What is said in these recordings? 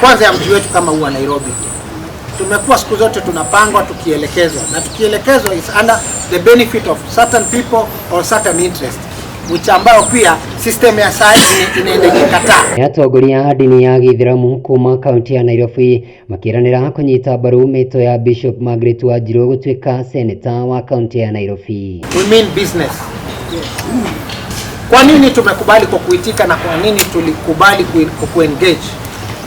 Kwanza ya mji wetu kama huu wa Nairobi, tumekuwa siku zote tunapangwa tukielekezwa, na tukielekezwa is under the benefit of certain people or certain interest which ambayo pia system ya saa hii inaenda ikikataa. Nĩ atongoria a ndini ya gĩithĩramu kuma kaunti ya Nairobi makĩranĩra kũnyita mbaru mĩto ya Bishop Margaret Wanjiru gũtuĩka seneta wa kaunti ya Nairobi. We mean business. Kwa nini tumekubali kwa kuitika na kwa nini tulikubali kuengage?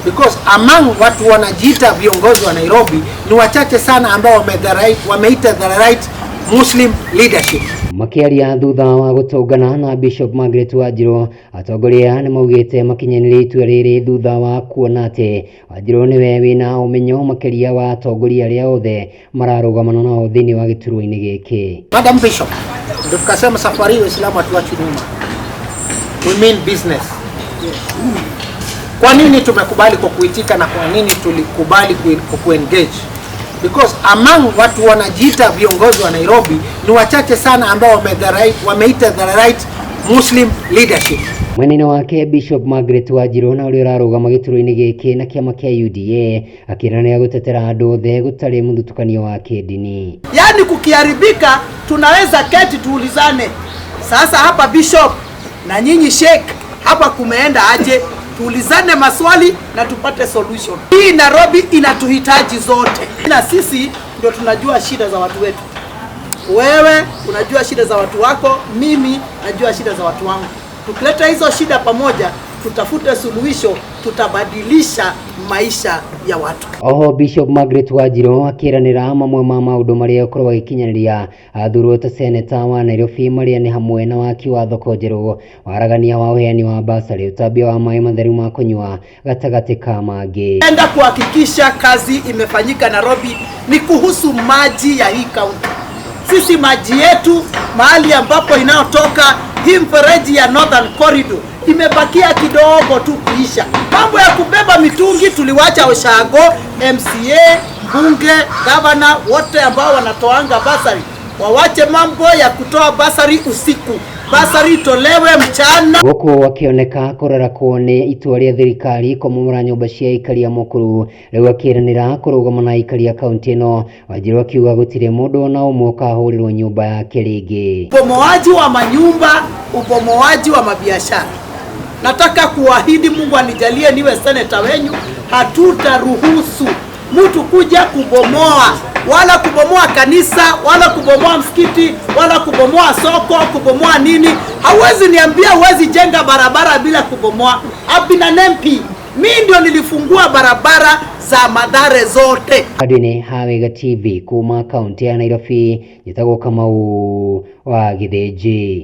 Because among watu wanajiita viongozi wa Nairobi ni wachache sana ambao wameita the right Muslim leadership. Makĩaria thutha wa gũtũngana na Bishop Margaret Wanjiru, atongoria nĩ maugĩte makinyanĩrie itua rĩrĩ thutha wa kuona atĩ Wanjiru nĩwe wĩna ũmenyo makĩria wa atongoria arĩa othe mararũgamana nao thĩinĩ wa gĩturwa-inĩ gĩkĩ. Madam Bishop, ndio tukasema safari hii Waislamu hatuachi nyuma. We mean business. Kwa nini tumekubali kwa kuitika na kwa nini tulikubali kuengage? Because among watu wanajiita viongozi wa Nairobi ni wachache sana ambao wameita the right Muslim leadership. Mwena-inĩ wake, Bishop Margaret Wanjiru na ũrĩa ũrarũgama gĩturwa-inĩ gĩkĩ na kĩama kĩa UDA akĩranĩra gũtetera andũ othe gũtarĩ mũthutũkanio wa kĩndini. Yaani kukiharibika, tunaweza keti tuulizane, sasa hapa bishop na nyinyi sheikh, hapa kumeenda aje? Tuulizane maswali na tupate solution. Hii Nairobi inatuhitaji zote, na sisi ndio tunajua shida za watu wetu. Wewe unajua shida za watu wako, mimi najua shida za watu wangu. Tukileta hizo shida pamoja, tutafute suluhisho, tutabadilisha maisha ya watu. Oho Bishop Margaret Wanjiru akĩranĩra mamwe ma maũndũ marĩa akorwo agĩkinyanĩria athurwo ta seneta wa Nairobi, marĩa nĩ hamwe na waki wa thoko njerũ, waragania wa ũheani wa basarĩ, ũtambia wa maĩ matheru ma kũnyua gatagatĩ ka mangĩ. Enda kuhakikisha kazi imefanyika Nairobi ni kuhusu maji ya hii kaunti. Sisi maji yetu mahali ambapo inayotoka hii mfereji ya Northern Corridor imebakia kidogo tu kuisha. Mambo ya kubeba mitungi tuliwacha ushago, MCA, mbunge, gavana wote ambao wanatoanga basari wawache mambo ya kutoa basari usiku, basari itolewe mchana. Gũkũ akĩoneka kũrarakwo nĩ itua rĩa thirikari kũmomora nyũmba cia aikari a Mukuru, rĩu akĩranĩra kũrũgama na aikari a kaunti ĩno. Wanjiru akiuga gũtirĩ mũndũ ona ũmwe ũkahũrĩrwo nyũmba yake rĩngĩ. Ubomoaji wa manyumba, ubomoaji wa mabiashara. Nataka kuahidi, Mungu anijalie niwe seneta wenyu, hatutaruhusu mtu kuja kubomoa wala kubomoa kanisa wala kubomoa msikiti wala kubomoa soko, kubomoa nini. Hauwezi niambia huwezi jenga barabara bila kubomoa. I've been an MP, mi ndio nilifungua barabara za Mathare zote. Handũ-inĩ ha Wega TV kuma kaunti ya Nairobi, njĩtagwo Kamau wa Gĩthĩnji.